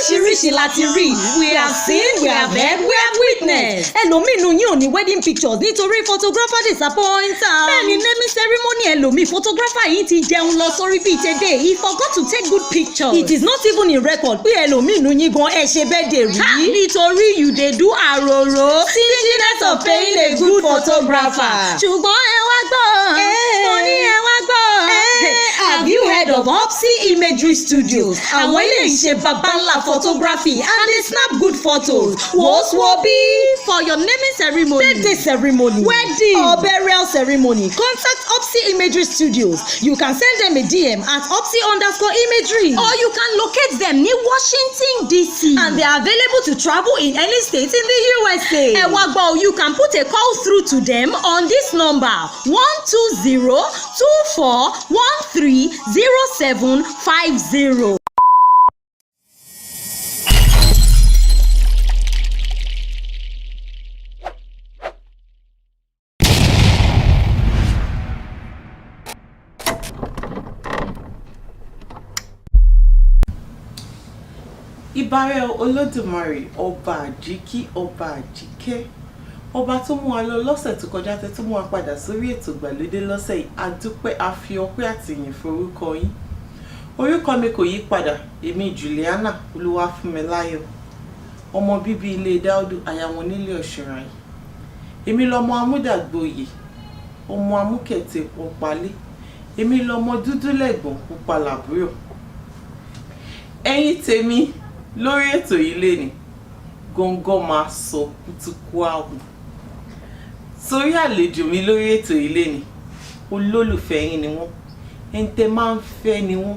Oríṣiríṣi la ti rí. We have seen, we have heard, we have witnessed. Ẹlòmíì nínú yín ò ní wedding pictures nítorí photographer disappoint am. Bẹ́ẹ̀ni, naming ceremony ẹlòmíì, photographer yìí ti jẹun lọ sórí bíi tèdè. He forgot to take good pictures. It is not even in record pé ẹlòmíì nínú yín gan ẹ ṣe birthday rí. Nítorí you dey do àròrò, stinginess of paying a good photographer. Ṣùgbọ́n ẹ wá gbọ́, mo ní ẹ wá gbọ́. Have you heard of Opsy Imagery Studios? Àwọn ilé iṣẹ́ baba ńlá photography and they snap good photos. Wòó bí for your naming ceremony, birthday ceremony, wedding or burial ceremony, contact Opsy Imagery Studios. You can send them a DM at Opsy_imagery or you can locate them ní Washington DC, and they are available to travel in any state in the USA. Ẹ wá gbọ́, you can put a call through to them on this number: 12024130750. Ìbàrẹ̀ Olódùmarè, ọba àjíkí, ọba àjíkẹ́, ọba tó mú wa lọ lọ́sẹ̀ tó kọjá, tẹ́ tó mú wa padà sórí ètò ìgbàlódé lọ́sẹ̀ yìí, a dúpẹ́, a fi ọpẹ́ àtìyìn forúkọ yín. Orúkọ mi kò yí padà, èmi Juliana Olúwafúnmiláyọ̀, ọmọ bíbí ilé Dáúdù, aya wọn nílé Ọ̀ṣunràyìn. Èmi lọmọ amúdàgboyè, ọmọ amúkẹ̀tẹ̀ pọ̀pálé. Èmi lọmọ dúdú lẹ́gbọ̀n, pupa làbúrò. Ẹ̀yin tèmi, lórí ètò yìí lénìí, góńgó máa sọ kútúkú àwò torí àlejò mi lórí ètò yìí lénìí, olólùfẹ́ yín ni wọ́n, ẹni tẹ́ máa ń fẹ́ ni wọ́n,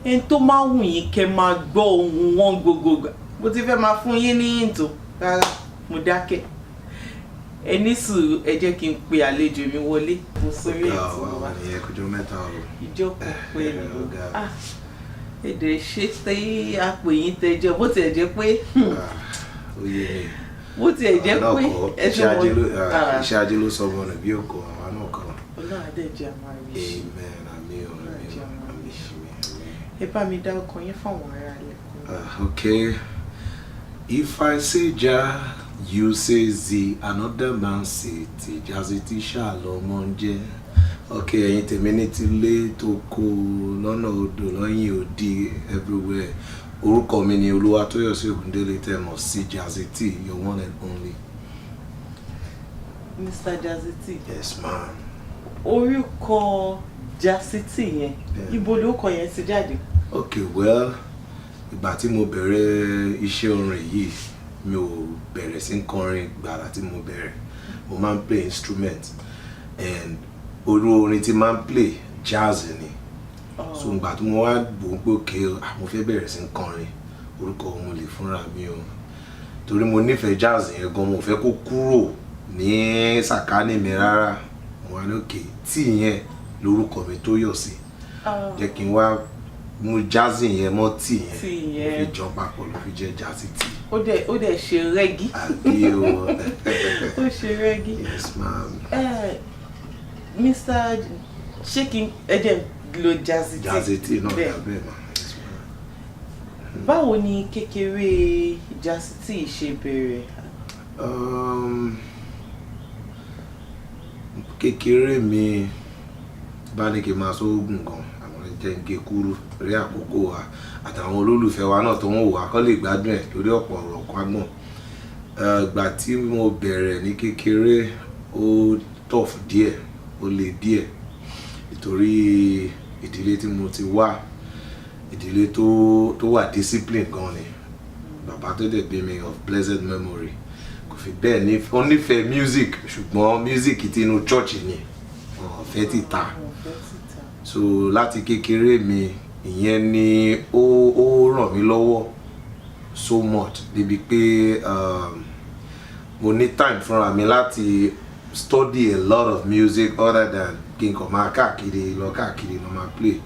ẹni tó máa ń wù yín kẹ́ máa gbọ́ ohùn wọn gbogbogbà. Mo ti fẹ́ máa fún yín ní ìntò rárá, mo dákẹ́. Ẹ ní sùúrù, ẹ jẹ́ kí n pe àlejò mi wọlé mo sórí ètò wa. Ìyẹn kọjọ mẹ́ta o. Ìjọ kan pẹ̀lú. Ọ̀gá. Ah, èdè ṣe tí a pè yín tẹjọ, bó tiẹ̀ jẹ́ pé Ó yé mi. bó tiẹ̀ jẹ́ Àwa pé náà kọ́, ẹ ṣe iṣẹ́ ajé ló mọ̀. ah, iṣẹ́ ajé ló sọ ọmọ nù bí òkò, àwa náà kọ́. Ọlọ́run adé jẹ́ àmà rí ṣe. Amen, àmín o, àmín o, àmín, àmín, àmín. Ẹ bá mi dá ọkàn yín fáwọn ará ilé. Okay. If I say Ja, you say Z, another man say T, Jazzy T ṣáà lọmọ ń jẹ́. Okay, ẹ̀yin tèmi ní tilé tó kó lọ́nà odò lọ́yìn òdi everywhere. Orúkọ mi ni Olúwatóyọ̀sí Ògúndélé, tẹ́ mọ̀ sí Jazzy T, your one and only. Mr. Jazzy T. Yes, ma'am. Orúkọ Jazzy T yẹn, ibo lórúkọ yẹn ti jáde? Okay, well, ìgbà tí mo bẹ̀rẹ̀ iṣẹ́ orin yìí, mi ò bẹ̀rẹ̀ sí ń kọrin gbàrà tí mo bẹ̀rẹ̀. Mo máa ń play instrument, and orú orin tí máa ń play, jazz ni. So ìgbà tí mo wá wò ó pé okay, ah, mo fẹ́ bẹ̀rẹ̀ sí ń kọrin, orúkọ mo lè fúnra mi o, torí mo nífẹ̀ẹ́ jazz yẹn gan, mo fẹ́ kó kúrò ní sàkání mi rárá. Mo wá ní okay, tí yẹn lórúkọ mi tó yọ̀ sí, jẹ́ kí n wá mú jazz yẹn mọ́ tí yẹn. Tí yẹn. Mo fi jọ papọ̀ ló fi jẹ́ Jazzy T. Ó dẹ̀ ṣe rẹ́gí. Àbí o? Ó ṣe rẹ́gí. Yes, ma'am. Mr. ṣé kí n ẹ jẹ́ n lo Jazzy T? Jazzy T náà. Bẹ́ẹ̀. Dà bẹ́ẹ̀ mà. Yes, ma'am. Báwo ni kékeré Jazzy T ṣe bẹ̀rẹ̀? Kékeré mi, bá ní kí n máa sọ oògùn gan, àwọn jẹ́ ń gé kúrú rí àkókò wa àtàwọn olólùfẹ́ wa náà tó ń wò wá kọ́ lè gbádùn ẹ̀ lórí ọ̀pọ̀ ọ̀rọ̀ kwágbọ̀n. Ìgbà tí mo bẹ̀rẹ̀ ní kékeré, ó tough díẹ̀, ó le díẹ̀, nítorí ìdílé tí mo ti wá, ìdílé tó wà discipline gan ni. Bàbá tó dẹ̀ bí mi, of blessed memory, kò fi bẹ́ẹ̀ ní, ó nífẹ̀ẹ́ music, ṣùgbọ́n music tí inú church ni, wọn ò fẹ́ tìta. Mo fẹ́ títà. So láti kékeré mi, ìyẹn ni ó ràn mí lọ́wọ́ so much débi pé mo ní time fúnra mi láti study a lot of music other than kí n kàn máa káàkiri lọ, káàkiri lọ máa play.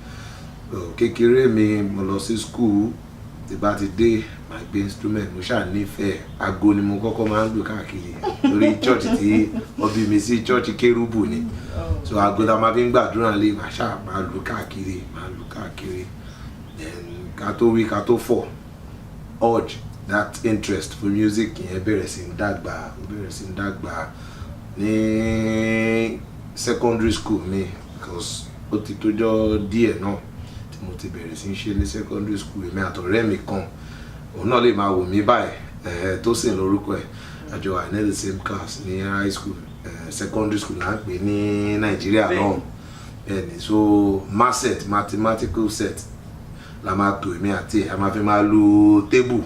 So, kékeré mi, mo lọ sí school, tí bá ti dé, máa gbé instrument. Mo ṣáà nífẹ̀ẹ́ aago ni mo kọ́kọ́ máa ń lò káàkiri, torí church tí wọ́n bí mi sí, church kérúbù ni. So aago tá a máa fi ń gbàdúrà lé, màá ṣáà máa lù káàkiri, máa lù káàkiri. Then ká tó wí ká tó fọ̀, Urge, that interest for music yẹn bẹ̀rẹ̀ sí ń dàgbà, ó bẹ̀rẹ̀ sí ń dàgbà ní secondary school mi, because ó ti tójọ́ díẹ̀ náà tí mo ti bẹ̀rẹ̀ sí ń ṣe ní secondary school. Èmi àtọ̀rẹ́ mi kan, òun náà lè máa wò mí báyìí, tó sì lórúkọ ẹ̀, a jọ wà ní the same class ní high school, secondary school là ń pè ní Nàìjíríà náà. Bẹ́ẹ̀ni, so math set, mathematical set la máa tò, èmi àti ẹ̀, a máa fi máa lu table,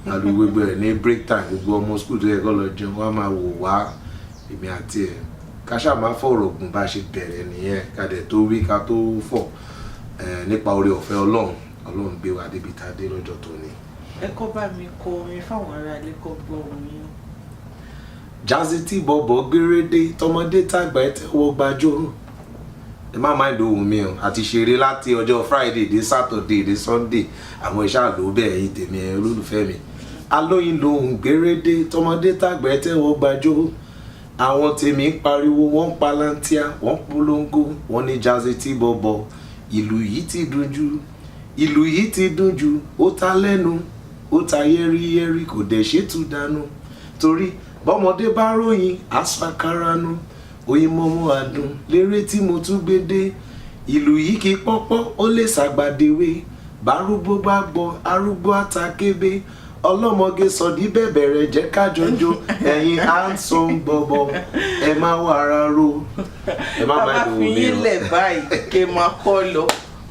máa lu gbogbo ẹ̀ ní break time. Gbogbo ọmọ school tó yẹ kó lọ jẹun, wọ́n á máa wò wá, èmi àti ẹ̀. Ká ṣáà máa fọ̀rọ̀ gùn, bá ṣe bẹ̀rẹ̀ nìyẹn. Ká dẹ̀ tó wí ká tó fọ̀, nípa oore ọ̀fẹ́ Ọlọ́run, Ọlọ́run gbé wa débi tá a dé lọ́jọ́ tó ní. Ẹ kọ́ bá mi kọ orin fáwọn ará ilé kọ́ gbọ́ orin yín. Jazzy T bọ̀bọ̀ gbérédé, tọmọdé tàgbà ẹ tẹ́wọ́ gbàjọ́. Ẹ má máa dòwò mi o, àti ṣeré láti ọjọ́ Friday dé Saturday dé Sunday, àwọn iṣẹ́ àlọ́ bẹ́ẹ̀. Yín tèmi, ẹ olólùfẹ́ mi, alóyin lòun gbérédé, tọmọdé tàgbà ẹ tẹ́wọ́ gbàjọ́. Àwọn tèmi ń pariwo, wọ́n ń palantia, wọ́n ń polongo, wọ́n ní Jazzy T bọ̀bọ̀, ìlú yìí ti dùn jù, ìlú yìí ti dùn jù. Ó ta lẹ́nu, ó ta yẹ́rìyẹ́rì, kò dẹ̀ ṣètù dànù, torí bọ́mọdé bá ròyìn àṣàkáránú, oyin mọ́mọ́ àdùn lérè tí mo tún gbé dé. Ìlú yìí kì í pọ́pọ́, ó lè ṣàgbàdéwé, bárúgbó bá gbọ́, arúgbó àtàkébé, ọlọ́mọge sọ̀dí bẹ̀bẹ̀ rẹ̀, jẹ́ kájọjọ. Ẹ̀yin handsome bọ̀bọ̀, ẹ má wà ara ro, ẹ má Tá a má bá dùn fi mí yín o. lẹ̀ báyìí kí ẹ máa kọ́ lọ,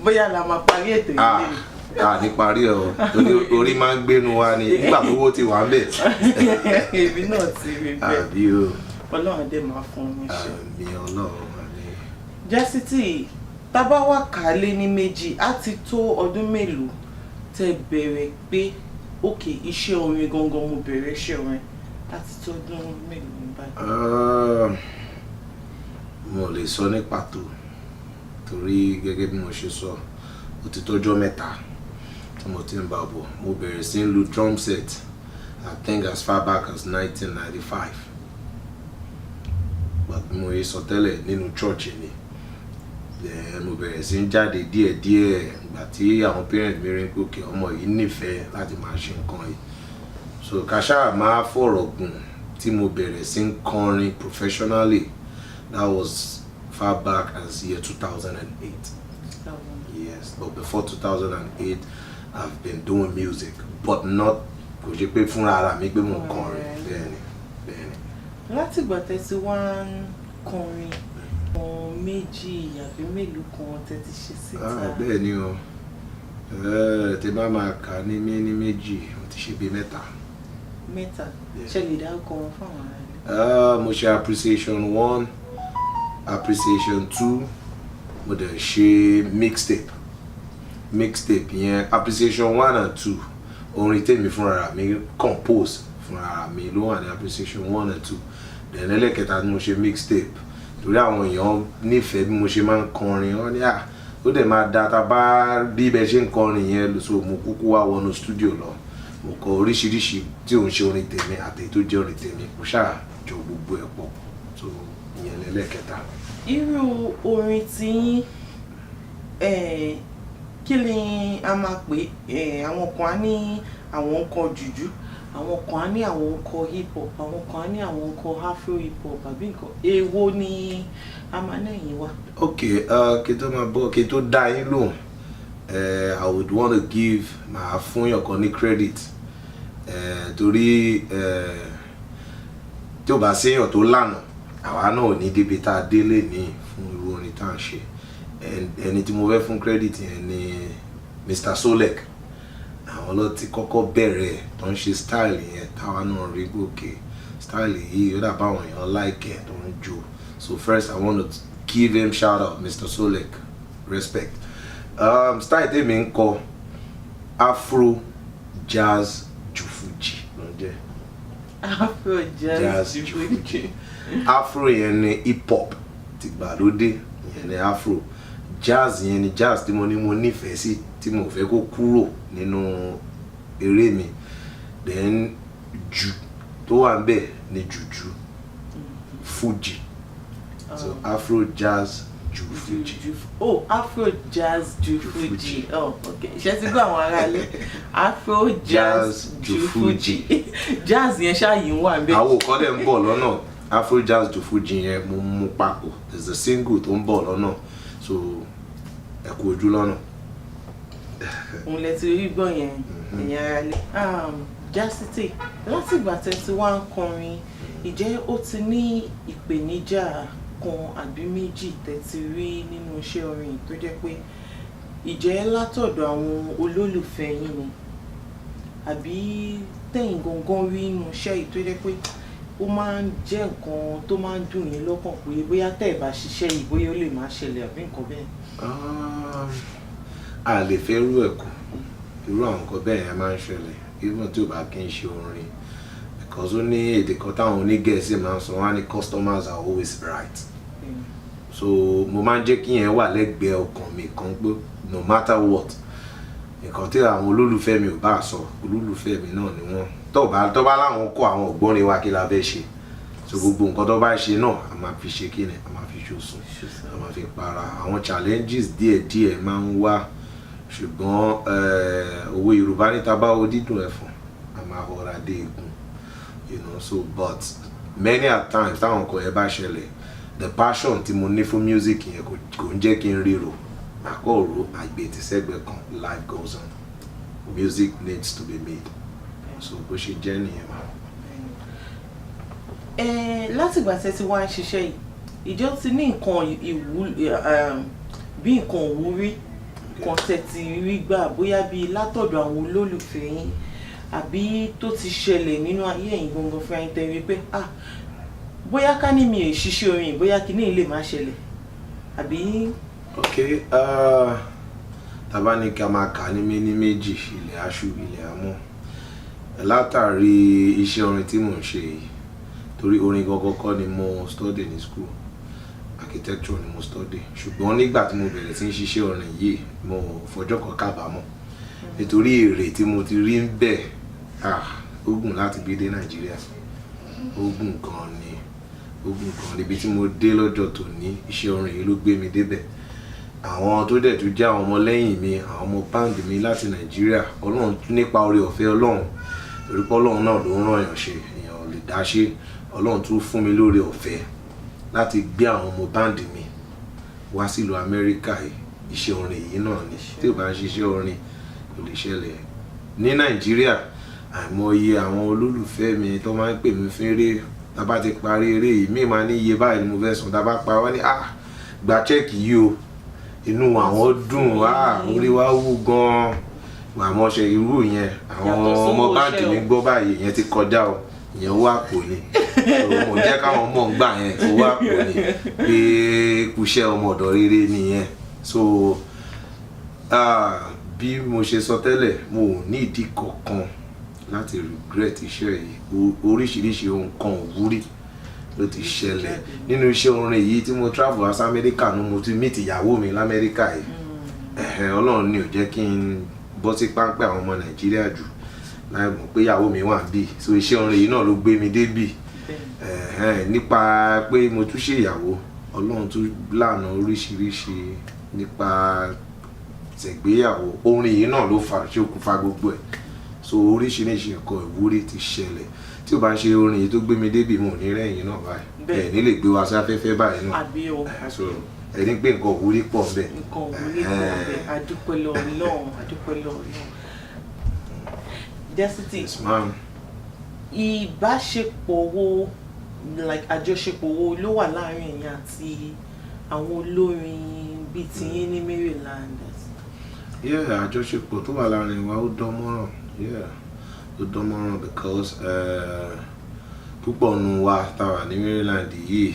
bóyá la máa parí ètò yìí Ah, lẹ́nu. ah, ní parí ẹ o, torí orí máa ń gbénu wa ni nígbà tó wó ti wà ń bẹ̀. Èmi náà ti rí bẹ́ẹ̀. Àbí o. Ọlọ́run dẹ̀ máa fún yín ṣe. Àmín Ọlọ́run, àmín. Jazzy T, tá bá wà ká lé ní méjì, á ti tó ọdún mélòó tẹ́ bẹ̀rẹ̀ pé ok, iṣẹ́ orin gangan, mo bẹ̀rẹ̀ iṣẹ́ orin? Á ti tó ọdún mélòó ní báyìí? Ah, mo lè sọ ní pàtó, torí gẹ́gẹ́ bí mo ṣe sọ, ó ti tọ́jọ́ mẹ́ta tí mo ti ń bá bọ̀. Mo bẹ̀rẹ̀ sí ń lu drum set, I think as far back as 1995, but bí mo yẹ sọ tẹ́lẹ̀, nínú church ni. Then mo bẹ̀rẹ̀ sí ń jáde díẹ̀díẹ̀ ìgbà tí àwọn parent mi rí pé okay, ọmọ yìí nífẹ̀ẹ́ láti máa ṣe nǹkan yìí. So ká ṣáà máa fọ̀rọ̀ gùn, tí mo bẹ̀rẹ̀ sí ń kọrin professionally, that was far back as year 2008. Yes, but before 2008, I've been doing music, but not, kò ṣe pé fúnra ara mi pé mo ń kọrin. Bẹ́ẹ̀ni, bẹ́ẹ̀ni. Látìgbà tẹ́ ti wá ń kọrin, kan méjì àbí mélòó kan tẹ́ ti ṣe síta? Ah, bẹ́ẹ̀ ni o. Tí bá máa kà ní méní méjì, mo ti ṣe bíi mẹ́ta. Mẹ́ta? Yeah. Ṣe lè dárúkọ wọn fáwọn ará ilé? Ah, mo ṣe Appreciation 1, Appreciation 2, mo dẹ̀ ṣe mixtape. Mixtape yẹn, Appreciation 1 and 2, orin tèmi fúnra mi compose fúnra mi ló wà ní Appreciation 1 and 2. Then ẹlẹ́kẹta ni mo ṣe mixtape, torí àwọn èèyàn nífẹ̀ẹ́ bí mo ṣe máa ń kọrin, wọ́n ní à ó dẹ̀ máa da tá a bá bí bẹ́ẹ̀ ṣe ń kọrin yẹn. So mo kúkú wá wọnú studio lọ, mo kọ oríṣiríṣi tí ò ń ṣe orin tèmi àti èyí tó jẹ́ orin tèmi, mo ṣáà jọ gbogbo ẹ̀ pọ̀. So ìyẹn lẹ́lẹ́kẹta. Irú orin tí yín, kí ni a máa pè é? Àwọn kan á ní àwọn ń kọ jùjú, àwọn kan á ní àwọn ń kọ hip hop, àwọn kan á ní àwọn ń kọ afro hip hop àbí nǹkan. Èwo ni a máa lẹ́yìn wa? Ok, kí n tó máa bọ̀, kí n tó dá yín lóhùn, I would want to give, màá fún yàn kan ní credit, torí tí ò bá séèyàn tó lànà, àwa náà ò ní débi tá a délé ní fún irú orin tá à ń ṣe. Ẹni tí mo fẹ́ fún credit yẹn ni Mr. Solek. Àwọn ló ti kọ́kọ́ bẹ̀rẹ̀ tó ń ṣe style yẹn, táwa náà rí gòkè style yìí, ó dàbá àwọn èèyàn like ẹ̀ tó ń jó. So first I want to give him shout out, Mr. Solek, respect. Style tèmi ń kọ, afro jazz jufuji ló ń jẹ́. Afro jazz, jazz jufuji. Jufuji. Afro yẹn ni hip hop tìgbàlódé, yẹn ni afro. Jazz yẹn ni jazz tí mo ní mo nífẹ̀ẹ́ sí, tí mo fẹ́ kó kúrò nínú eré mi. Then jù tó wà ń bẹ̀ ni jùjú, fuji. So afro jazz Ju Fuji. Ju, oh, Afro Jazz Ju Fuji. Fuji. Oh, ok, ṣe ti gbọ́ àwọn aráalé? Afro Jazz Jazz Ju Ju Fuji. Fuji. Jazz yẹn ṣáàyè ń wà níbẹ̀. Àwọn kan dẹ̀ ń bọ̀ lọ́nà. Afro Jazz Ju Fuji yẹn, mo mú papọ̀. There's a single tó ń bọ̀ lọ́nà, so ẹ kú ojú lọ́nà. Òun lẹ ti rí gbọ́ yẹn, ẹ̀yin aráalé. Jásítì, látìgbà tẹ́ ti wá ń kọrin, ìjẹ́ ó ti ní ìpèníjà kan àbí méjì tẹ́ ti rí nínú iṣẹ́ orin, tó jẹ́ pé ìjẹ́ látọ̀dọ̀ àwọn olólùfẹ́ yín ni, àbí tẹ̀yin gangan rí nínú iṣẹ́ yìí, tó jẹ́ pé ó máa ń jẹ́ nǹkan tó máa ń dùn yín lọ́kàn pé bóyá tẹ́ ẹ̀ bá ṣiṣẹ́ yìí, bóyá ó lè má ṣẹlẹ̀, àbí nǹkan bẹ́ẹ̀? A lè fẹ́ rú ẹ̀ kù. Irú àwọn nǹkan bẹ́ẹ̀ yẹn máa ń ṣẹlẹ̀, even tí ò bá kí ń ṣe orin, because ó ní èdè kan táwọn onígẹ̀ẹ́sì máa ń sọ, wọ́n á ní, "Customers are always right." So mo máa ń jẹ́ kí yẹn wà lẹ́gbẹ̀ẹ́ ọkàn mi kan pé no matter what, nǹkan tí àwọn olólùfẹ́ mi ò bá sọ, olólùfẹ́ mi náà ni wọ́n. Tó bá láwọn kó àwọn ògbórin wa, kí la fẹ́ ṣe? So gbogbo nǹkan tó bá ṣe náà, a máa fi ṣe kí ni, a máa fi ṣòsùn, a máa fi para. Àwọn challenges díẹ̀díẹ̀ máa ń wá, ṣùgbọ́n òwe Yorùbá ní ta bá wo dídùn ẹ̀fọ̀n, a máa họra dé egun. So but many a times táwọn nǹkan yẹn bá ṣẹlẹ̀, the passion tí mo ní fún music yẹn kò ń jẹ́ kí n ríro. Màá kọ́ ro àgbè tí sẹ́gbẹ̀ẹ́ kan. Life goes on, music needs to be made. So bó ṣe jẹ́ nìyẹn mà. Látìgbà tẹ́ ti wá ń ṣiṣẹ́ yìí, ìjọ ti ní nǹkan ìwú bí nǹkan ìwúrí kan tẹ́ ti rí gbà, bóyá bíi látọ̀dọ̀ àwọn olólùfẹ́ yín, àbí tó ti ṣẹlẹ̀ nínú ayé ẹ̀yin gangan fún ẹ̀yin tẹ́ rí pé, ah, bóyá ká ní mi ò ṣiṣẹ́ orin, bóyá kíní lè má ṣẹlẹ̀, àbí? Ok, tá bá ní ká máa kà ní méní méjì, ilẹ̀ aṣú, ilẹ̀ amọ́. Látàrí iṣẹ́ orin tí mò ń ṣe yìí, torí orin gangan kọ́ ni mo study ní school, architecture ni mo study, ṣùgbọ́n nígbà tí mo bẹ̀rẹ̀ sí ń ṣiṣẹ́ orin yìí, mo fọjọ́ kan kábàámọ̀, nítorí èrè tí mo ti rí ń bẹ̀, ah, ó gùn láti gbé dé Nàìjíríà. Ó gùn gan ni, ó gùn gan níbi tí mo dé lọ́jọ́ tòní. Iṣẹ́ orin yìí ló gbé mi débẹ̀. Àwọn tó dẹ̀ tún jẹ́ àwọn ọmọlẹ́yìn mi, àwọn ọmọ band mi láti Nàìjíríà, Ọlọ́run, nípa oore ọ̀fẹ́ Ọlọ́run, torí pé Ọlọ́run náà ló ń ràn yàn ṣe, èèyàn ò lè dá ṣe. Ọlọ́run tún fún mi lóore ọ̀fẹ́ láti gbé àwọn ọmọ band mi wá sílùú Amẹ́ríkà yìí. Iṣẹ́ orin yìí náà ni. Tí ò bá ń ṣiṣẹ́ orin, kò lè ṣẹlẹ̀. Ní Nàìjíríà, àìmọye àwọn olólùfẹ́ mi tó máa ń pè mí fún eré. Tá bá ti parí eré yìí, mí máa ní iye báyìí ni mo fẹ́ sùn. Tá bá pa wá ní, "Ah, gba cheque yìí o," inú àwọn dùn, ah, orí wa wú gan-an. Àmọ́ ṣe irú yẹn, àwọn Yàtọ̀ sówó ọmọ band iṣẹ́ mi o. gbọ́ báyìí, ìyẹn ti kọjá o, ìyẹn owó àpò ni. So, mo jẹ́ káwọn mọ̀ ń gbà yẹn, owó àpò ni, pé kúṣẹ́ ọmọ ọ̀dọ̀ rere nìyẹn. So ah, bí mo ṣe sọ tẹ́lẹ̀, mo ò ní ìdí kankan láti regret iṣẹ́ yìí. Oríṣiríṣi ohun kan òwúrí ló ti ṣẹlẹ̀ nínú iṣẹ́ orin yìí. Tí mo travel wá sí Amẹ́ríkà ní, mo ti meet ìyàwó mi l'Amẹ́ríkà yìí. Ẹ̀hẹ̀, Ọlọ́run ni ò jẹ́ kí n bọ́ sí páńpẹ́ àwọn ọmọ Nàìjíríà jù láì mọ̀ pé ìyàwó mi wà níbí. So iṣẹ́ orin yìí náà ló gbé mi débì. Ẹ̀hẹ́n, nípa pé mo tún ṣe ìyàwó, Ọlọ́run tún lànà oríṣiríṣi nípa ṣègbéyàwó. Orin yìí náà ló fa ṣokùnfà gbogbo ẹ̀. So oríṣiríṣi nǹkan ìwúrí ti ṣẹlẹ̀. Tí ò bá ń ṣe orin yìí tó gbé mi débì, mo ò ní rẹ́yìn náà báyìí. Ẹ̀ ní lè gbé wa sáfẹ́fẹ́ báyìí náà. Àbí o. So ẹni pé nǹkan ìwúrí pọ̀ ń bẹ. Nǹkan òwúrí pọ̀ bẹ́ẹ̀. Adúpẹ́ lọ́wọ́ Ọlọ́run, adúpẹ́ lọ́wọ́ Ọlọ́run. Jásítì, Yes, ma'am. ìbáṣepọ̀ wo, like àjọṣepọ̀ wo ló wà láàrin ẹ̀yin àti àwọn olórin bíi tiyín ní Maryland? Yeah, àjọṣepọ̀ tó wà láàrin wa, ó dán mọ́ràn. Yeah, ó dán mọ́ràn because púpọ̀ nu wa tá a wà ní Maryland yìí,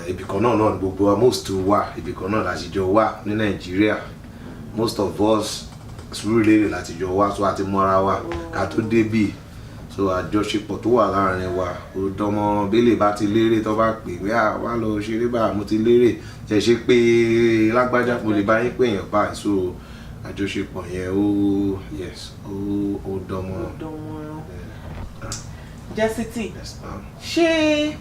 ibìkan náà náà ni gbogbo wa, most wa, ibìkan náà láti jọ wà ní Nàìjíríà. Most of us, Sùúrùlérè láti jọ wá, so àti mọ́ra wa ká tó débì. So àjọṣepọ̀ tó wà láàrin wa, ó dán mọ́ràn. Bẹ́lẹ̀ bá ti lérè, tó bá pè pé à wá lọ ṣeré bá, mo ti lérè, ẹ ṣe pé lágbájá, mo lè bá yín pé èèyàn báyìí. So àjọṣepọ̀ yẹn, ó, yes, ó dán Ó mọ́ràn. dán mọ́rán. Jásítì, Yes, ma'am. ṣé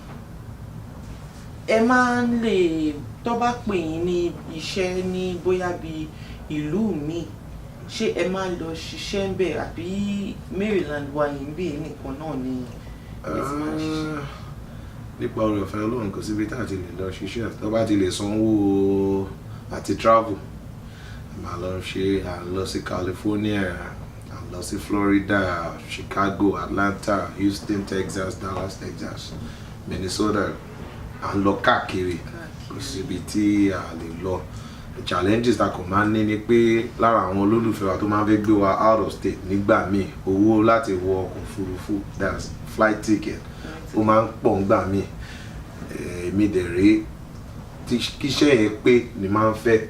Ẹ máa ń lè tó bá pè yín ní iṣẹ́ ní bóyá bí ìlú míì, ṣé ẹ máa ń lọ ṣiṣẹ́ ń bẹ̀, àbí Maryland wa yìí bí nìkan náà ni ẹ ti máa ń ṣiṣẹ́? Ah, nípa oore ọ̀fẹ́ Ọlọ́run, kò síbi tá a ti lè lọ ṣiṣẹ́ tó bá ti lè sanwó àti travel. A máa lọ ṣe, à ń lọ sí California, à ń lọ sí Florida, Chicago, Atlanta, Houston, Texas, Dallas, Texas, Minnesota. À ń lọ káàkiri, kò síbi tí a lè lọ. Challenges ta kò máa ń ní ni pé lára àwọn olólùfẹ́ wa tó máa ń fẹ́ gbé wa out of state nígbà míì, owó láti wọ ọkọ̀ òfurufú, that's flight ticket, ó máa ń pọ̀ ńgbà míì. Èmi dẹ̀ rèé, kíṣẹ́ yẹn pé ni máa ń fẹ́.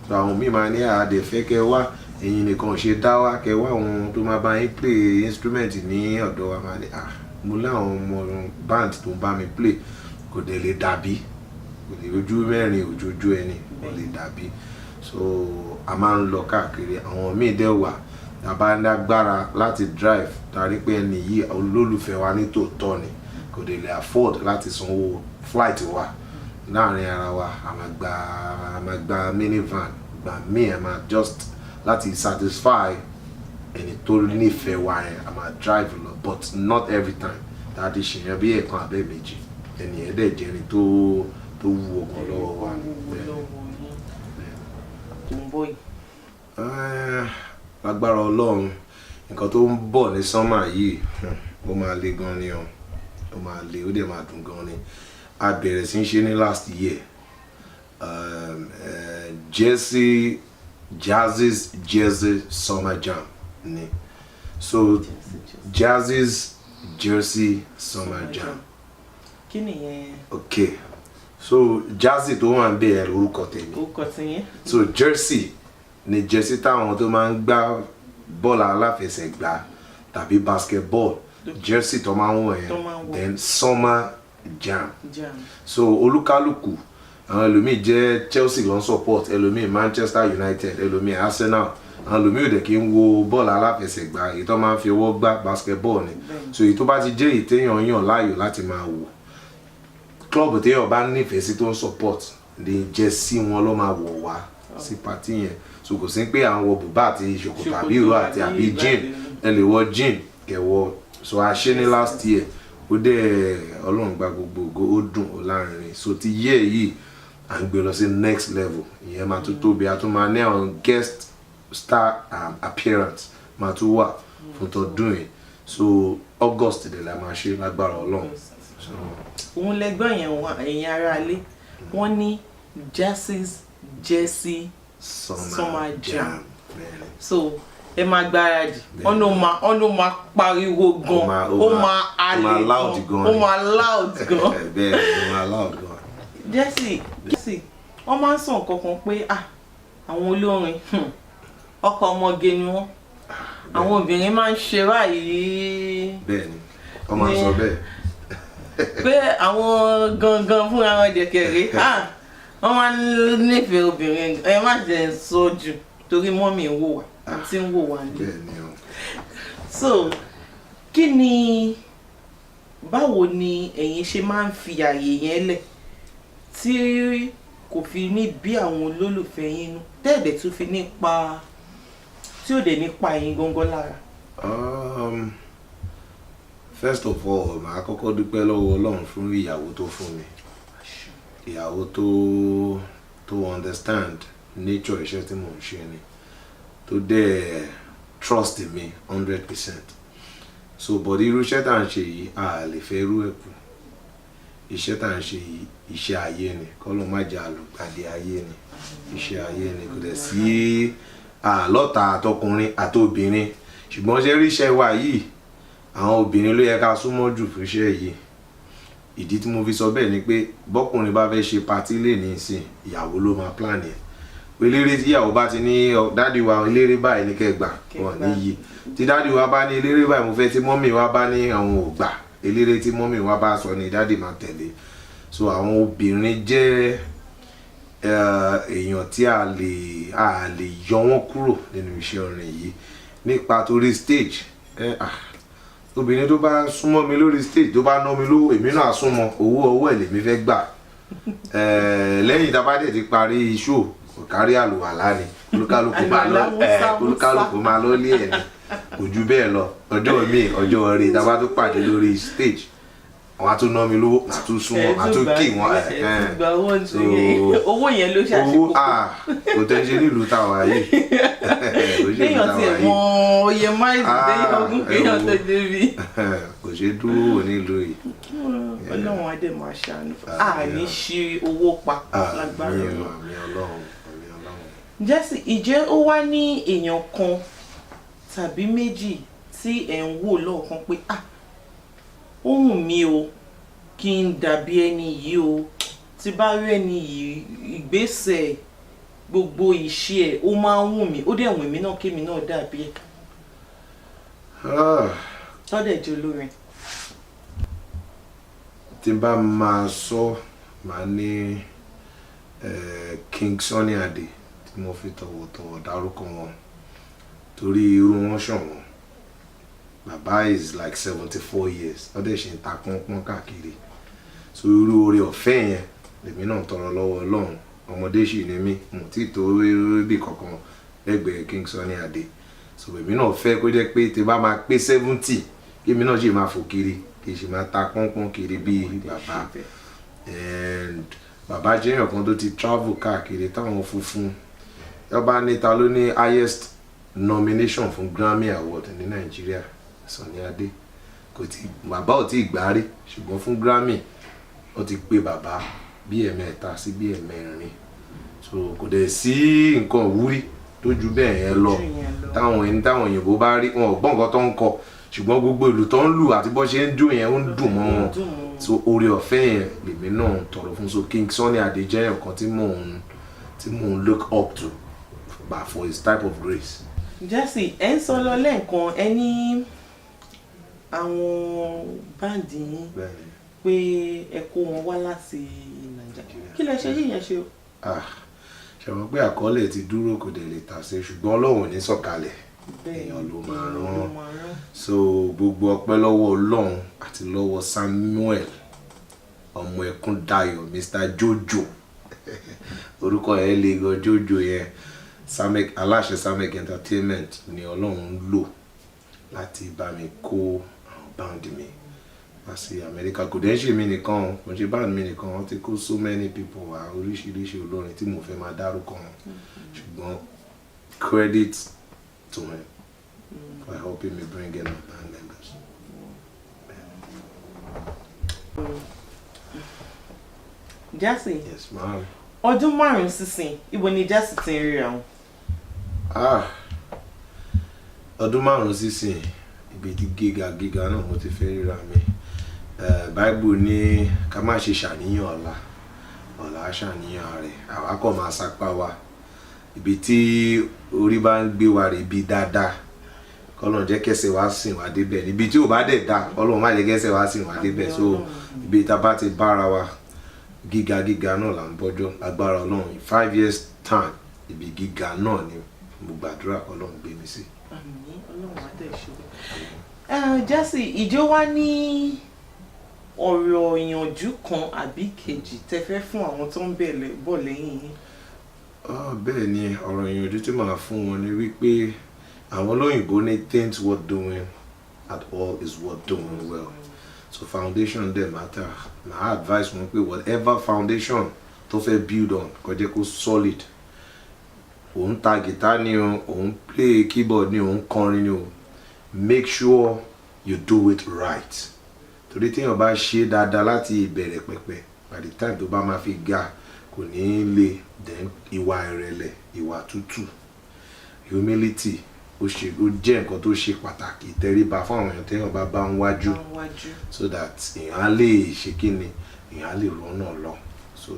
So àwọn míì máa ní àdè fẹ́ kẹ́ wá, ẹ̀yin nìkan ò ṣe dá wá, kẹ́ wá àwọn tó máa bá yín play instrument ní ọ̀dọ̀ wa. Máa ní, ah, mo láwọn ọmọ band tó ń bá mi play, kò dẹ̀ lè dàbí, kò lè ojú mẹ́rin òjòjú ẹni, kò lè dàbí. So a máa ń lọ káàkiri. Àwọn míì dẹ̀ wà tàbá lágbára láti drive, tàbí pé ẹni yìí olólùfẹ́ wa ní tòótọ́ ni, kò dẹ̀ lè afford láti sanwó flight wa, láàrin ara wa a máa gba minivan gbà míì. A máa just láti satisfy ẹni tó nífẹ̀ẹ́ wa yẹn, a máa drive lọ, but not every time. Tá a ti ṣèyàn bí ẹ̀kan abẹ́ méjì, ẹni yẹn dẹ̀ jẹ́ ẹni tó wúwo gan lọ́wọ́ wa. Wúwo Bẹ́ẹ̀. lọ́wọ́ yín tó ń bọ̀ yìí. Lágbára Ọlọ́run, nǹkan tó ń bọ̀ ní summer yìí, ó máa le gan ni o. Ó máa le, ó dẹ̀ máa dùn gan ni. A bẹ̀rẹ̀ sí í ṣe ní last year, Jersey Jazzy's Jersey Summer Jam ni. So Jazzy's Jersey Summer Jam. Kí nìyẹn? Okay, so Jazzy tó wà ń bẹ̀ lórúkọ tèmi. Orúkọ tiyín. So jersey ni jersey táwọn tó máa ń gbá bọ́ọ̀lù aláfẹsẹ̀gbá tàbí basketball, jersey tó máa ń wọ̀ Tó máa ń yẹn. wọ̀. Then summer jam. Jam. So olúkálùkù, àwọn ẹlòmíì jẹ́ Chelsea ló ń support, ẹlòmíì Manchester United, ẹlòmíì Arsenal, àwọn ẹlòmíì ò dẹ̀ kí ń wo bọ́ọ̀lù aláfẹsẹ̀gbá, èyí tó máa ń fi ọwọ́ gbá, basketball ni. So èyí tó bá ti jẹ́ èyí téèyàn yàn láàyò láti máa wò, club téèyàn bá nífẹ̀ẹ́ sí tó ń support ní jersey wọn ló máa wọ̀ wá sí party yẹn. So kò sí pé à ń wọ bùbá àti ṣòkòtò àbí ìró àti àbí jean. Ẹ lè wọ jean kẹwọ. So a ṣe ní last year, ó dẹ̀ Ọlọ́run gba gbogbo ògo, ó dùn, ó lárinrin. So ti year yìí, à ń gbé lọ sí next level. Ìyẹn máa tún tóbi, a tún máa ní àwọn guest star appearance máa tún wà fún tọdún yìí. So August dẹ̀ la máa ṣe lágbára Ọlọ́run. So Òun lẹgbọ́n yẹn wà, ẹ̀yin aráalé. Wọ́n ní Jazzy's Jersey Summer, Summer Jam. Bẹ́ẹ̀ni. So ẹ máa gbáradì. Wọ́n ló máa pariwo gan. Ó máa- ó ó máa ó máa alẹ́ loud gan. gan Ó ni. máa loud gan. Bẹ́ẹ̀ ni, ó máa loud gan. Jesse, Jesse, wọ́n máa ń sọ nǹkan kan pé, ah, àwọn olórin, ọkọ ọmọge ni wọ́n, àwọn obìnrin máa ń ṣe báyìí. Bẹ́ẹ̀ ni, wọ́n máa ń sọ bẹ́ẹ̀. Pé àwọn gangan fúnra wọn jẹkẹrẹ, ah, wọ́n máa ń nífẹ̀ẹ́ obìnrin. Ẹ má jẹ́ ń sọ jù torí mummy ń wò wá, àǹtí ń wò wá ní. Bẹ́ẹ̀ ni o. So kí ni, báwo ni ẹ̀yin ṣe máa ń fi àyè yẹn lẹ̀ tí kò fi ní bí àwọn olólùfẹ́ yín nú, tẹ́ẹ̀dẹ̀ tún fi ní pa, tí ò dẹ̀ ní pa ẹ̀yin gangan lára? First of all, màá kọ́kọ́ dúpẹ́ lọ́wọ́ Ọlọ́run fún ìyàwó tó fún mi, ìyàwó tó understand nature iṣẹ́ tí mò ń ṣe ni, tó dẹ̀ trust me 100%. So but irú iṣẹ́ tá à ń ṣe yìí, a lè fẹ́ irú ẹ̀ kù. Iṣẹ́ tá à ń ṣe yìí, iṣẹ́ ayé ni, kọ́lọ́ má jẹ́ àlùgbàdì ayé ni. Iṣẹ́ ayé ni, kò dẹ̀ sí àlọ́ta àtọkùnrin àtobìnrin. Ṣùgbọ́n ṣe rí iṣẹ́ wa yìí, àwọn obìnrin ló yẹ ká súnmọ́ jù fún iṣẹ́ yìí. Ìdí tí mo fi sọ bẹ́ẹ̀ ni pé bọ́kùnrin bá fẹ́ ṣe party lè ní ìsìn, ìyàwó ló máa plan yẹn. Eléré, tí ìyàwó bá ti ní, "Daddy wa, eléré báyìí ní kẹ́ gbà," wọn ní yí. Tí daddy wa bá ní eléré báyìí mo fẹ́, tí mummy wa bá ní àwọn ò gbà, eléré tí mummy wa bá sọ ni daddy máa tẹ̀lé. So àwọn obìnrin jẹ́ èèyàn tí a lè yọ wọ́n kúrò nínú iṣẹ́ orin yìí nípa torí stage. Obìnrin tó bá súnmọ́ mi lórí stage, tó bá ná mi lówó, èmi náà súnmọ́ owó, ọwọ́ ẹ̀ lèmi fẹ́ gbà. Lẹ́yìn tá a bá dẹ̀ ti parí show, kò kárí àlùwàlá ni olúkálùkù máa lọ. Àlùwàlá, músá, músá. Olúkálùkù máa lọ lé ẹ̀ ní, kò ju bẹ́ẹ̀ lọ. Ọjọ́ mi, ọjọ́ rẹ̀, tá a bá tún pàdé lórí stage, wọ́n á tún ná mi lówó, màá tún súnmọ́, màá tún kí wọ́n. Ẹ tún gba owó. So, Owó yẹn ló ṣàṣe owó kókó. Ah, kò tẹ́ ṣe nílùú táwa yìí, kò ṣe nílùú Kéèyàn táwa tiẹ̀ yìí. mọ iye máìlì Ah, téèyàn gùn kéèyàn tó ẹ wo. débi. Kò ṣe dúró wò nílùú yìí. Ọlọ́run adé máa ṣàánú fún a ní ṣí owó pa lágbára Àmín. Ọlọ́run. Àmín Ọlọ́run, àmín Ọlọ́run. Jesse, ìjẹ́ ó wá ní èèyàn kan tàbí méjì tí ẹ̀ ń wò lọ́ọ̀kan pé, ah, ó wù mí o kí n dàbí ẹni yìí o, tí bá rí ẹni yìí, ìgbésẹ̀ gbogbo ìṣe ẹ̀, ó máa ń wù mí, ó dẹ̀ wù mí náà kémi náà dàbí ẹ̀, Ah, tọ́dẹ̀ jẹ́ olórin? Tí n bá máa sọ, màá ní King Sunny Adé tí mo fi tọ̀wọ̀tọ̀wọ̀ dárúkọ wọn, torí irú wọn ṣọ̀wọ́n. Bàbá is like 74 years, wọ́n dẹ̀ ṣe ń ta pọ́npọ́n káàkiri. So irú oore ọ̀fẹ́ yẹn lèmi náà tọrọ lọ́wọ́ Ọlọ́run. Ọmọdé sì ni mí, mo tí tó bí kankan lẹ́gbẹ̀ẹ́ King Sunny Adé. So èmi náà fẹ́ kó jẹ́ pé tí bá máa pé 70, kí èmi náà sì máa fò kiri, kì í sì máa ta pọ́npọ́n kiri bíi bàbá. And bàbá jẹ́ èèyàn kan tó ti travel káàkiri, táwọn funfun yọba níta ló ní highest nomination fún Grammy Award ní Nàìjíríà, Sunny Adé. Kò tí bàbá ò tí ì gbárí, ṣùgbọ́n fún Grammy, ó ti pé bàbá bí ẹ̀mẹ́ta sí bí ẹ̀mẹ́rin. So kò dẹ̀ sí nǹkan ìwúrí tó ju bẹ́ẹ̀ yẹn lọ. Ju yẹn lọ. Táwọn ẹni táwọn òyìnbó bá rí, wọn ò gbọ́ nǹkan tó ń kọ, ṣùgbọ́n gbogbo ìlú tó ń lù àti bó ṣe ń jó yẹn, ó ń dùn mọ́ wọn. Ó dùn mọ́ wọn. So oore ọ̀fẹ́ yẹn lèmi náà ń tọrọ fún. So King Sunny Adé jẹ́ nǹkan tí mò ń look up to, but for his type of grace. Jesse, ẹ ń sọ lọ lẹ́ẹ̀kan, ẹ ní àwọn band yín Bẹ́ẹ̀ni. pé ẹ kó wọn wá láti Nàìjíríà. Kí lẹ ṣe yíyan ṣe o? Ah, ṣe mọ̀ pé àkọọ́lẹ̀ ti dúró, kò dẹ̀ lè tà sí, ṣùgbọ́n Ọlọ́run ò ní sọ̀kalẹ̀, èèyàn ló máa èèyàn ló rán. máa rán. So gbogbo ọpẹ́ lọ́wọ́ Ọlọ́run àti lọ́wọ́ Samuel ọmọ Ẹkúndayọ̀, Mr Jojo, orúkọ yẹn le gan, Jojo yẹn, Samek, aláṣẹ Samek Entertainment, ni Ọlọ́run ń lò láti bá mi kó àwọn band mi wá sí Amẹ́ríkà. Kò dẹ́ ń ṣe mí nìkan o, kò ń ṣe band mi nìkan, wọ́n ti kó so many people wá, oríṣiríṣi olórin tí mo fẹ́ máa dárúkọ wọn, ṣùgbọ́n credit to him for helping me bring in my band members. Jesse. Yes, ma'am. Ọdún 5 sísìn, ibo ni Jesse ti ń ríra wọn? Ah, ọdún 5 sísìn, ibi tí gíga gíga náà mo ti fẹ́ ríra mi. Bible ní ká má ṣe ṣàníyàn ọ̀la, ọ̀la á ṣàníyàn rẹ̀, àwa kò máa sapá wa. Ibi tí orí bá ń gbé wa rè bí dáadáa, kọ́lọ́n jẹ́ kẹsẹ̀ wá sìn wá débẹ̀. Níbi tí ò bá dẹ̀ dá, kọ́lọ́n má jẹ́ kẹsẹ̀ wá sìn wá débẹ̀. So ibi tá a bá ti bára wa, gíga gíga náà là ń bọ́jọ́. Agbára Ọlọ́run, in 5 years time, ibi gíga náà ni mo gbàdúrà kọ́lọ́run gbé mi sí. Àmín, Ọlọ́run á dẹ̀ ṣe bẹ́ẹ̀. Jesse, ìjọ wa ní ọ̀rọ̀ ìyànjú kan àbí kejì tẹ́ fẹ́ fún àwọn tó ń bọ̀ lẹ́yìn yín? Ah, bẹ́ẹ̀ ni, ọ̀rọ̀ ìyànjú tí màá fún wọn ni wípé àwọn olóyìnbó ní things worth doing at all is worth doing well. So foundation dẹ̀ matter. Màá advice wọn pé whatever foundation tó fẹ́ build on, kó jẹ́ kó solid. Òun ta guitar ni o, òun play keyboard ni, òun kọrin ni o, make sure you do it right, torí téèyàn bá ṣe dáadáa láti ìbẹ̀rẹ̀ pẹ̀pẹ̀, by the time tó bá máa fi ga, kò ní í le. Then ìwà ìrẹ̀lẹ̀, ìwà tútù, humility, ó ṣe, ó jẹ́ nǹkan tó ṣe pàtàkì. Ìtẹríba fún àwọn èèyàn téèyàn bá bá ń wájú, wájú, so that èèyàn á lè ṣe kí ni, èèyàn á lè rọ́nà lọ. So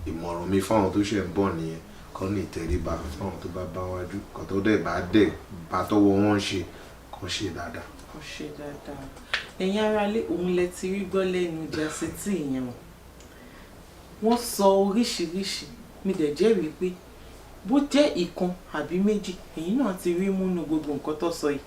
ìmọ̀ràn mi fáwọn tó ṣe ń bọ̀ nìyẹn, kọ́ ní ìtẹríba fáwọn tó bá bá wájú, kọ́ tó dẹ̀ bá dẹ̀ bá tọwọ́ wọn ṣe, kọ́ ṣe dáadáa. Kò ṣe dáadáa. Ẹ̀yin aráalé, òun lẹ ti rí gbọ́ lẹ́nu Jesse T yẹn o. Wọ́n sọ oríṣiríṣi, mi dẹ̀ jẹ́rìí pé bó jẹ́ ìkan àbí méjì, èyí náà ti rí múnú gbogbo nǹkan tó sọ yìí.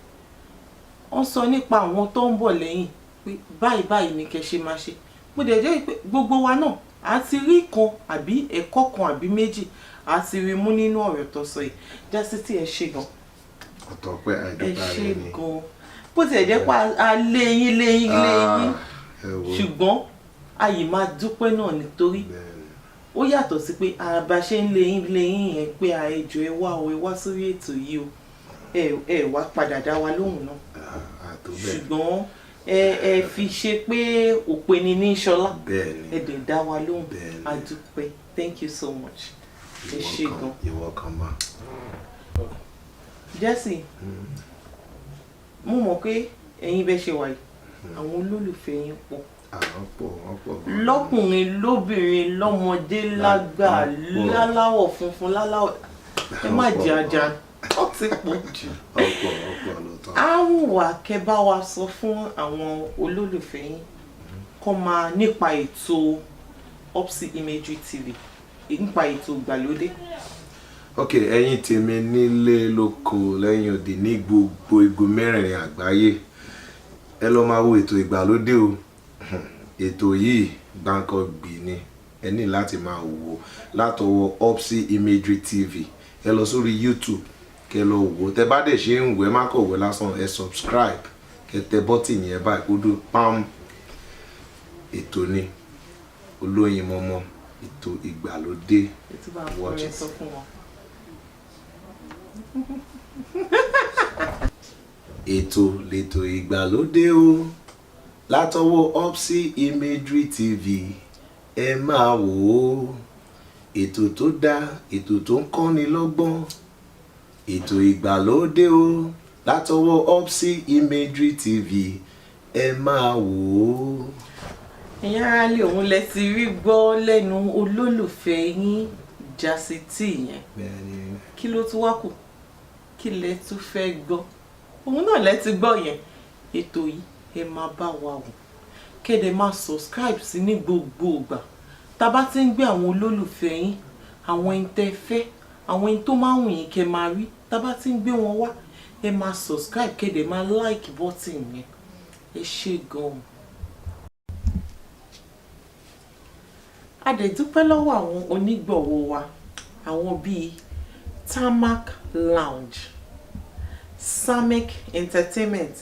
Wọ́n sọ nípa àwọn tó ń bọ̀ lẹ́yìn pé báyìí báyìí ni kẹ́ ṣe máa ṣe. Mo dẹ̀ jẹ́rìí pé gbogbo wa náà A ti rí kan àbí ẹ̀kọ́ kan àbí méjì a ti rí mú nínú ọ̀rọ̀ tó sọ yìí. Jásí tí ẹ ṣe gan. Ọ̀tọ̀ pé Ẹ àìdúpẹ́ ṣe rẹ ni. gan. Bó tiẹ̀ jẹ́ pé a lé yín, lé yín, lé yín, Ah, ẹ wo. ṣùgbọ́n a yìí máa dúpẹ́ náà nítorí ó yàtọ̀ sí pé àbá ṣe ń lé yín, lé yín yẹn pé a ẹ jọ̀ọ́, ẹ wá o, ẹ wá sórí ètò yìí o, ẹ wá padà dá wa lóhùn náà. Àtó bẹ́ẹ̀. Ṣùgbọ́n ẹ fi ṣe pé òpin ní ṣọlá. Ẹ dẹ̀ dá wa lóhùn. A dúpẹ́. Thank you so much, ẹ ṣé gan. You're welcome, ma. Jesse, mo mọ̀ pé ẹ̀yin bẹ́ẹ̀ ṣe wà yìí, àwọn olólùfẹ́ yín pọ̀. Àwọn pọ̀, wọ́n pọ̀ gan. Lọ́kùnrin, lóbìnrin, lọ́mọdé, lágbà, Wọ́n pọ̀. láláwọ̀ funfun, láláwọ̀, ẹ má Wọ́n pọ̀. jẹ ajá, ó ti pọ̀ jù. Wọ́n pọ̀, wọ́n pọ̀ lóòótọ́. Á wù wá kẹ́ bá wa sọ fún àwọn olólùfẹ́ yín kọ́ máa nípa ètò Opsy Imagery TV, nípa ètò ìgbàlódé. Ok, ẹ̀yin tèmi nílé lóko, lẹ́yìn odi, ní gbogbo igun mẹ́rẹ̀ẹ̀rin àgbáyé, ẹ lọ máa wo ètò ìgbàlódé o. Ètò yìí gbáǹkọ́gbì ni, ẹ ní láti máa wò ó látọwọ́ Opsy Imagery TV. Ẹ lọ sórí YouTube kẹ lọ wò ó. Tẹ bá dẹ̀ ṣe ń wò, ẹ má kọ̀ wò lásán, ẹ subscribe, kẹ tẹ button yẹn báyìí kó dún pam. Ètò ni olóyin mọ́mọ́, ètò ìgbàlódé. Ètò bá Watch fọrẹ it. sọ fún wọn. Ètò lètò ìgbàlódé o látọwọ́ Opsy Imagery TV, ẹ máa wò ó. Ètò tó dáa, ètò tó ń kọ́ni lọ́gbọ́n, ètò ìgbàlódé o látọwọ́ Opsy Imagery TV, ẹ máa wò ó. Ẹ̀yin aráalé, òun lẹ ti rí gbọ́ lẹ́nu olólùfẹ́ yín Jásí T yẹn. Bẹ́ẹ̀ni. Kí ló tún wá kù? Kí lẹ tún fẹ́ gbọ́? Òun náà lẹ ti gbọ́ yẹn. Ètò yìí, ẹ máa bá wa wò, kéde máa subscribe sí ní gbogbo ìgbà tá a bá ti ń gbé àwọn olólùfẹ́ yín, àwọn ẹni tẹ́ fẹ́, àwọn ẹni tó máa ń wù yín kẹ́ máa rí, tá a bá ti ń gbé wọn wá, ẹ máa subscribe, kéde máa like button yẹn. Ẹ ṣé gan-an. A dẹ̀ dúpẹ́ lọ́wọ́ àwọn onígbọ̀wọ́ wa, àwọn bíi Tarmac Lounge, Samek Entertainment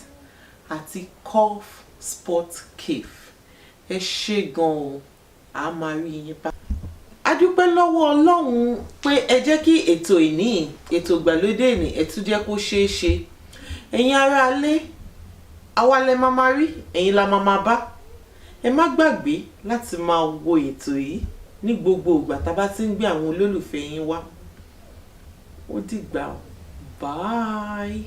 àti Golf Sport Cave. Ẹ ṣé gan o, a máa rí yín bá. A dúpẹ́ lọ́wọ́ Ọlọ́run pé ẹ jẹ́ kí ètò ìní, ètò ìgbàlódé ìní, ẹ tún jẹ́ kó ṣeé ṣe. Ẹ̀yin aráalé, àwa lẹ máa máa rí, ẹ̀yin la máa máa bá. Ẹ má gbàgbé láti máa wo ètò yìí ní gbogbo ìgbà tá a bá ti ń gbé àwọn olólùfẹ́ yín wá. Ó dìgbà o, bye.